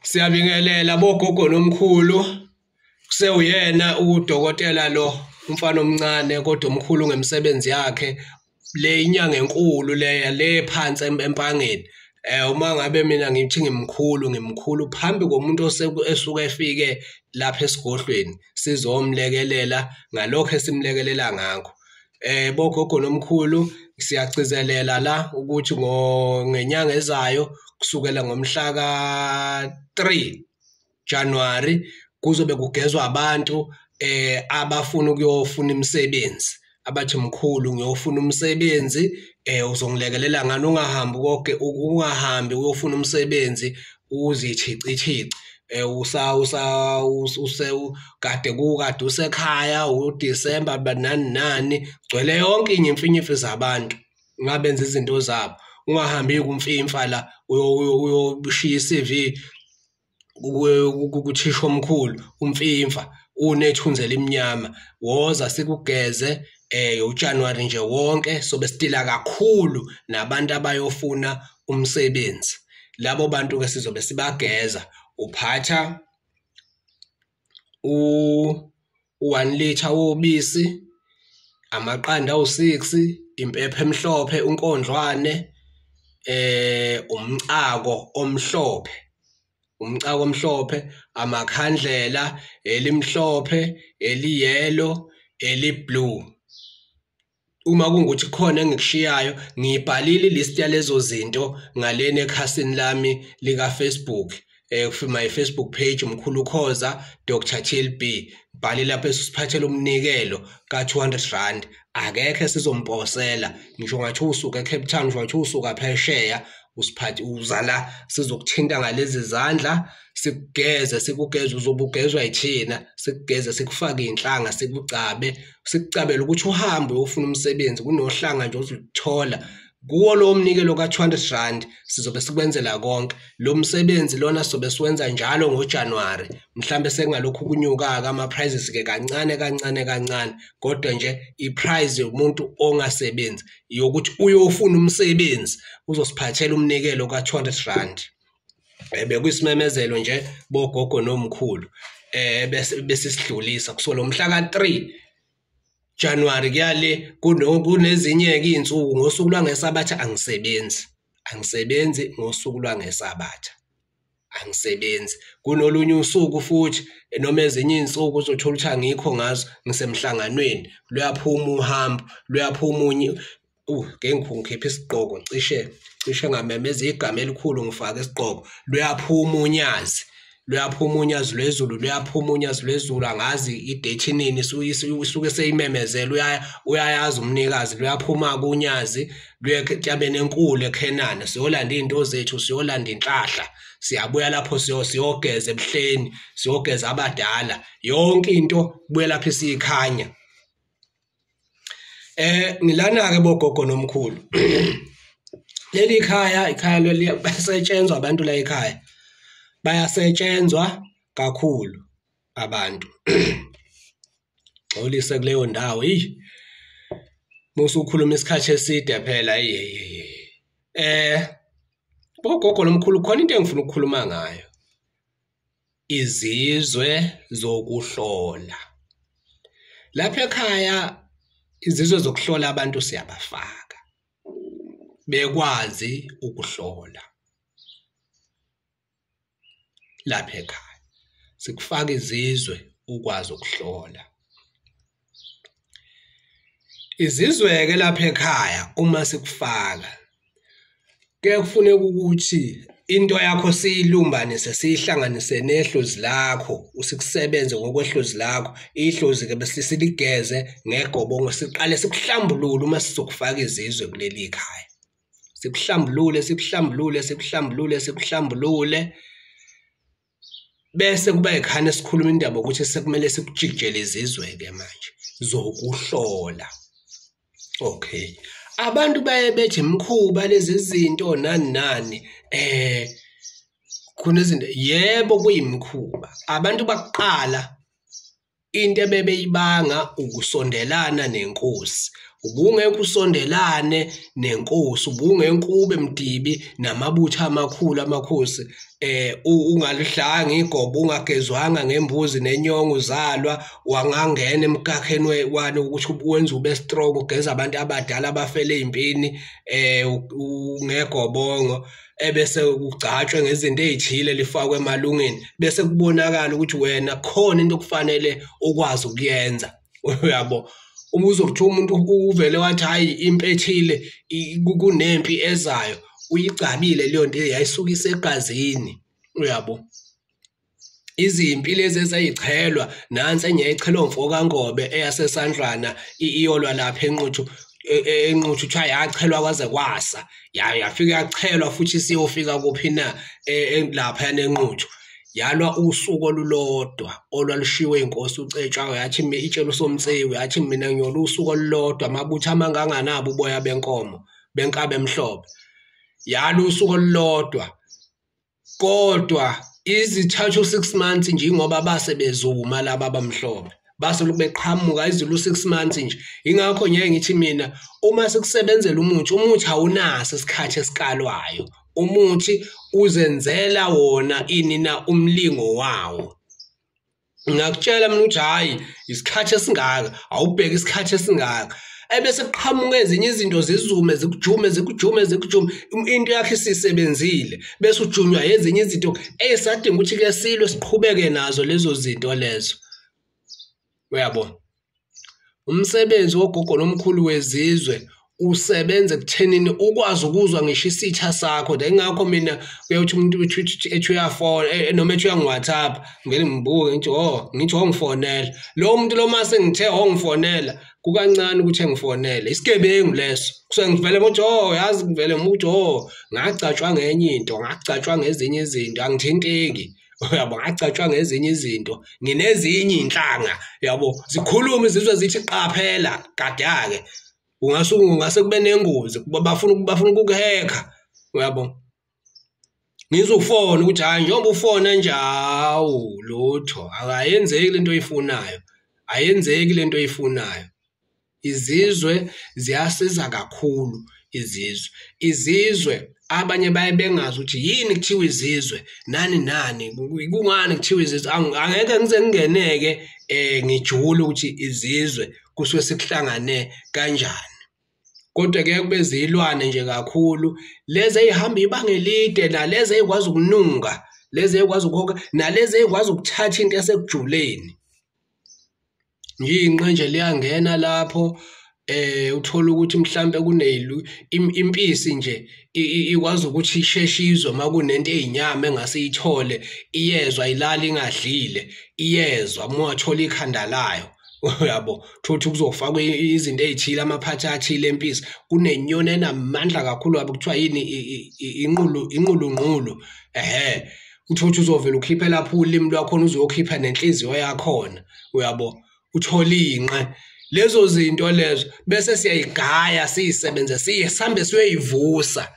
Siyabingelela bogogo nomkhulu, kusewuyena udokotela lo, umfana omncane kodwa omkhulu ngemisebenzi yakhe. Le inyanga enkulu leya le phansi empangeni. Uma ngabe mina ngithi ngimkhulu, ngimkhulu phambi komuntu esuke efike lapha esigodlweni sizomlekelela ngalokho esimlekelela ngakho. Bogogo nomkhulu, siyagcizelela la ukuthi ngenyanga ezayo kusukela ngomhla ka-3 January kuzobe kugezwa abantu abafuna ukuyofuna imisebenzi. Abathi mkhulu ngiyofuna umsebenzi, uzongilekelela ngani? Ungahambi konke, ungahambi uyofuna umsebenzi uzithicithici. Kade kukade usekhaya uDisemba nani nani, gcwele yonke inyimfinyifi zabantu ngabenza izinto zabo. Ungahambi kumfimfa la uyoshiya i-CV kuthisha omkhulu umfimfa unethunzi elimnyama. Woza sikugeze uJanuary nje wonke sobe sitila kakhulu nabantu abayofuna umsebenzi. Labo bantu ke sizobe sibageza. Uphatha u-1 liter wobisi, amaqanda awu-6, impepho emhlophe, unkondlwane, umcako omhlophe, umcako omhlophe, amakhandlela elimhlophe, eliyellow, eliblue. Uma kungukuthi khona engikushiyayo, ngiyibhalile ilist yalezo zinto ngalena ekhasini lami lika Facebook, my Facebook page Mkhulu Khoza Dr TLB. Bhale lapho esiphathele umnikelo ka 200 rand. Akekho esizomposela, ngisho ngathi usuka eCape Town, ngisho ngathi usuka phesheya, usiphathe uza la sizokuthinta ngalezi zandla, sikugeze, sikugeze, uzobe ugezwa yithina, sikugeze, sikufake inhlanga, sikucabe, sikucabele ukuthi uhambe uyofuna umsebenzi. Kunohlanga nje ozoluthola kuwo lo mnikelo ka 200 rand, sizobe sikwenzela konke. Lo msebenzi lona sizobe siwenza njalo ngoJanuary, mhlambe sekungalokhu kunyuka ama prices ke kancane kancane kancane, kodwa nje iprice yomuntu ongasebenzi yokuthi uyofuna umsebenzi uzosiphathela umnikelo ka 200 rand. Bekuyisimemezelo nje bogogo nomkhulu, bese sidlulisa kusuka mhla ka 3 January kuyale. Kunezinye ke izinsuku ngosuku lwangesabatha angisebenzi, angisebenzi ngosuku lwangesabatha, angisebenzi. Kunolunye usuku futhi noma ezinye izinsuku uzothola ukuthi angikho ngazo, ngisemhlanganweni. Luyaphuma uhambo, luyaphuma unye. Ngeke ngikhiphe isigqoko, cishe ngamemeza igama elikhulu ngifake isigqoko. Luyaphuma unyazi, luyaphuma unyazi lwezulu, luyaphuma unyazi lwezulu. Angazi idate nini, isuke seyimemezela, uyayazi umnikazi. Luyaphuma kunyazi luye entabeni enkulu eKhenana, siyolanda izinto zethu, siyolanda inhlahla, siyabuya lapho siyogeza ebuhleni, siyogeza abadala, yonke into kubuye lapho isikhanya. Ngilana ke bogogo nomkhulu. Leli khaya, ikhaya leli basetshenzwa abantu la ekhaya, bayasetshenzwa kakhulu abantu. Xolise kuleyo ndawo, eyi musukhuluma isikhathi eside phela. Bogogo nomkhulu, khona into engifuna ukukhuluma ngayo, izizwe zokuhlola. Lapha ekhaya izizwe zokuhlola abantu siyabafaka bekwazi ukuhlola. Lapha ekhaya sikufaka izizwe ukwazi ukuhlola. Izizwe ke lapha ekhaya uma sikufaka kuye kufuneka ukuthi into yakho siyilumbanise, siyihlanganise nehlozi lakho, usikusebenze ngokwehlozi lakho. Ihlozi ke bese siligeze ngegobongo, siqale sikuhlambulule uma sizokufaka izizwe kuleli khaya. Sikuhlambulule, sikuhlambulule, sikuhlambulule, sikuhlambulule, bese kuba ikhane sikhuluma indaba ukuthi sekumele sikujikijele izizwe ke manje zokuhlola. Okay, abantu baye bethi imikhuba lezi zinto nani nani, khona izinto, yebo kuyimikhuba. Abantu bakuqala into ebebeyibanga ukusondelana nenkosi. Ubungeke usondelane nenkosi, ubungeke ube mdibi namabutho amakhulu amakhosi, ungalidlanga igobo, ungagezwanga ngembuzi nenyongo uzalwa, wangangena emkhakheni wani ukuthi wenze ube strong, ugeza abantu abadala abafele ey'mpini ngegobongo, ebese ugcatshwe ngezinto ey'thile lifakwe emalungeni, bese kubonakala ukuthi wena khona into okufanele ukwazi ukuyenza. Uyabo? Uma uzokuthiwa umuntu uvele wathi hhayi impi ethile kunempi ezayo, uyigcabile leyo nto yayisuka isegazini. Uyabo? Izimpi lezi ezayichelwa, nansi enye yayichelwa umfokaNgobe eyaseSandlwana iyolwa lapha eNquthu, eNquthu kuthiwa yachelwa kwaze kwasa, yafika yachelwa futhi isiyofika kuphi na laphayana eNquthu. Yalwa usuku olulodwa olwalushiwe inkosi uCetshwayo, yathi itshela uSomtsewu, yathi mina ngiyolwa usuku olulodwa, amabutho amanganganabo uboya benkomo benkabi emhlophe. Yalwa usuku olulodwa, kodwa izithathu 6 months nje ngoba base bezuma laba abamhlophe, base lokhu beqhamuka izulu 6 months nje. Ingakho ngeke ngithi mina uma sekusebenzela umuthi, umuthi awunaso isikhathi esikalwayo. Umuthi uzenzela wona ini na umlingo wawo. Ngiyakutshela mina ukuthi hhayi isikhathi esingaka, awubheke isikhathi esingaka, ebese kuqhamuka ezinye izinto zizume zikujume zikujume zikujume, into yakhe isisebenzile, bese ujunywa ezinye izinto ezisadinga ukuthi ke silwe siqhubeke nazo lezo zinto lezo. Uyabo? Umsebenzi wogogo nomkhulu wezizwe usebenza ekuthenini ukwazi ukuzwa ngisho isitha sakho. Ingakho mina kuyathi umuntu ethi uyafona noma ethi uyangi-WhatsApp, ngivele ngibuke ngithi oh, ngithi ongifonela. Lo muntu lo mase ngithe ongifonela, kukancane ukuthi engifonele. Isigebengu leso. Kusuke ngivele ngithi oh, yazi ngivele ngithi oh, ngagcatshwa ngenye into, ngagcatshwa ngezinye izinto, angithinteki. Uyabo, ngagcatshwa ngezinye izinto, nginezinye inhlanga, yabo, zikhuluma izizwe zithi qaphela, gada-ke. Ungasuke ungase kube nengozi, bafuna ukukuhekha. Uyabo? Ngizofona ukuthi hayi njengoba ufona nje, hawu lutho, akayenzeki lento oyifunayo, ayenzeki lento oyifunayo. Izizwe ziyasiza kakhulu izizwe. Izizwe abanye baye bengazi ukuthi yini kuthiwa izizwe, nani nani, kungani kuthiwa izizwe. Angeke ngize ngingeneke ngijule ukuthi izizwe kusuke sikuhlangane kanjani. Kodwa ke kube zilwane nje kakhulu lezi ezihamba ibanga elide, nalezi ezikwazi ukununga, lezi ezikwazi ukuhoka, nalezi ezikwazi ukuthatha into esekujuleni. Nje nje liyangena lapho uthola ukuthi mhlambe kunezilu impisi nje ikwazi ukuthi isheshe izwe uma kunento eyinyama engase iyithole, iyezwa ilala ingadlile, iyezwa uma wathola ikhanda layo. Uyabo, thothi kuzofakwa izinto ezithile, amaphathi athile empisi. Kunenyoni enamandla kakhulu kabi kuthiwa yini, inqulu inqulunqulu. Ehhe, uthothi uzovela ukhiphe lapho ulimi lwakhona, uzokhipha nenhliziyo yakhona. Uyabo, uthola inqe. Lezo zinto lezo bese siyayigaya siyisebenze, siye sihambe siyoyivusa,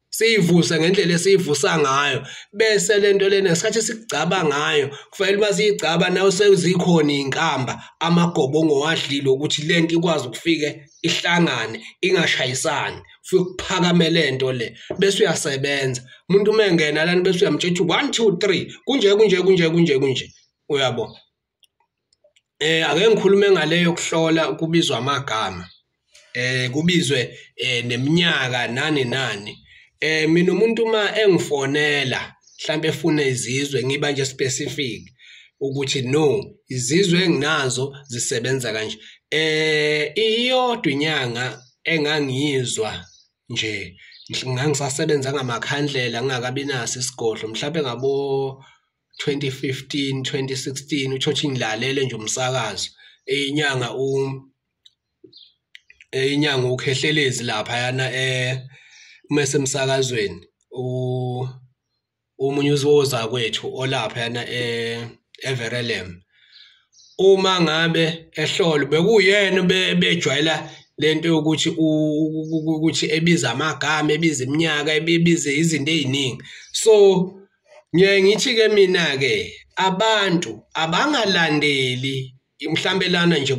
siyivuse ngendlela esiyivusa ngayo. Bese lento lena ngesikhathi esigcaba ngayo kufanele uma siyigcaba nawe sezikhona iy'nkamba, amagobongo wadlile ukuthi lento ikwazi ukufike ihlangane ingashayisani, ufike kuphakame lento le, bese uyasebenza. Umuntu uma engena lana bese uyamtshela ukuthi 1 2 3 kunje kunje kunje kunje kunje. Uyabo? Ake ngikhulume ngale yokuhlola kubizwa amagama, kubizwe neminyaka nani nani. Mina umuntu uma engifonela mhlambe efuna izizwe, ngiba nje specific ukuthi no, izizwe enginazo zisebenza kanje. Iyodwa inyanga engangiyizwa nje, ngangisasebenza ngamakhandlela ngingakabi naso isigodlo, mhlambe ngabo 2015 2016, uthothi ngilalele nje umsakazo, inyanga inyanga uKhehlelezi laphayana mesemsakazweni, omunye uzoza kwethu olaphayana eVerelem. Uma ngabe ehlolwa bekuyena bejwayela lento yokuthi ukuthi ebiza amagama, ebiza iminyaka, ebize izinto eziningi. So ngiye ngithi ke mina ke abantu abangalandeli mhlambe lana nje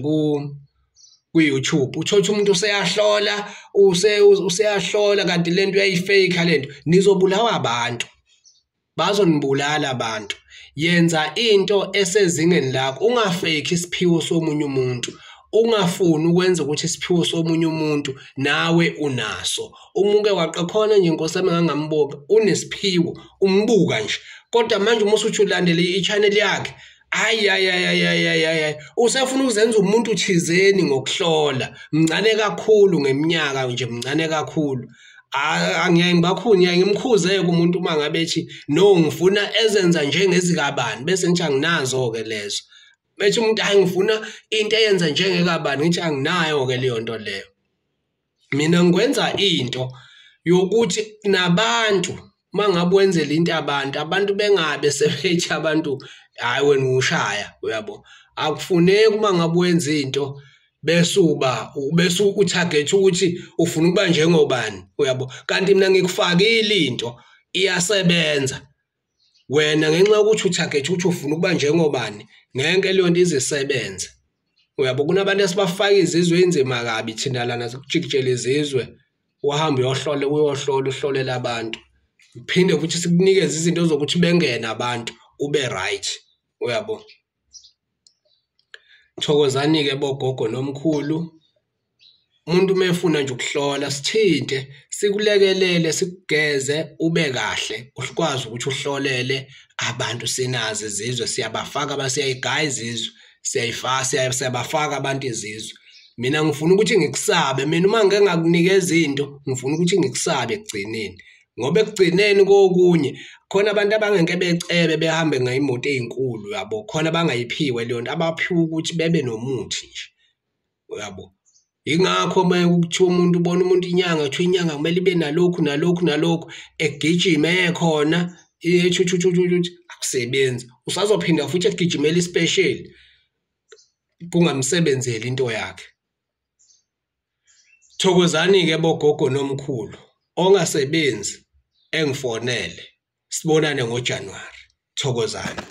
kwi-YouTube. Uthole ukuthi umuntu useyahlola, useyahlola kanti lento uyayifake lento. Nizobulawa abantu, bazonibulala abantu. Yenza into esezingeni lakho, ungafake isiphiwo somunye umuntu, ungafuni ukwenza ukuthi isiphiwo somunye umuntu nawe unaso. Umuke waqakhona nje inkosi yami ngangambuka, unesiphiwo, umbuka nje. Kodwa manje uma usuthi ulandele i-channel yakhe, hayi hayi hayi hayi hayi, usefuna ukuzenza umuntu thizeni ngokuhlola. Mncane kakhulu ngeminyaka nje, mncane kakhulu. Angiyaye ngibakhulu, ngiyaye ngimkhuze umuntu uma ngabe ethi no ngifuna ezenza njengezikabani, bese ngithi anginazo-ke lezo. Bethi umuntu hayi ngifuna into eyenza njengekabani, ngithi anginayo-ke leyo nto leyo. Mina ngikwenza into yokuthi nabantu uma ngabe wenzela into abantu, abantu bengabe sebethi abantu hhayi wena ushaya, uyabo. Akufuneki uma ngabe wenza into bese uba bese utarget ukuthi ufuna ukuba njengobani, uyabo. Kanti mina ngikufakile into iyasebenza, wena ngenxa yokuthi utarget ukuthi ufuna ukuba njengobani, ngeke leyo nto izisebenze, uyabo. Kunabantu esibafaka izizwe enzima kabi thina lana, sikujikijela izizwe, uhambe uyohlola, uyohlola, uhlolela abantu, uphinde futhi sikunikeze izinto zokuthi bengene abantu ube right, uyabo. Thokozani-ke bogogo nomkhulu. Umuntu uma efuna nje ukuhlola, sithinte, sikulekelele, sikugeze ube kahle, ukwazi ukuthi uhlolele abantu. Sinazo izizwe, siyabafaka, siyayigaya izizwe, siyayifaka, siyabafaka abantu izizwe. Mina ngifuna ukuthi ngikusabe, mina uma ngike ngakunikeza into, ngifuna ukuthi ngikusabe ekugcineni. Ngoba ekugcineni kokunye khona abantu abangeke becebe behambe ngey'moto ey'nkulu, uyabo. Khona abangayiphiwe leyo nto, abaphiwe ukuthi bebe nomuthi nje, uyabo. Yingakho uma kuthiwa umuntu ubona umuntu inyanga, kuthiwa inyanga kumele ibe nalokhu nalokhu nalokhu, egijime ekhona ethuthuthuthuthi, akusebenzi. Usazophinda futhi egijimela isipesheli, kungamsebenzeli into yakhe. Thokozani-ke bogogo nomkhulu, ongasebenzi engifonele, sibonane ngoJanuwari. Thokozani.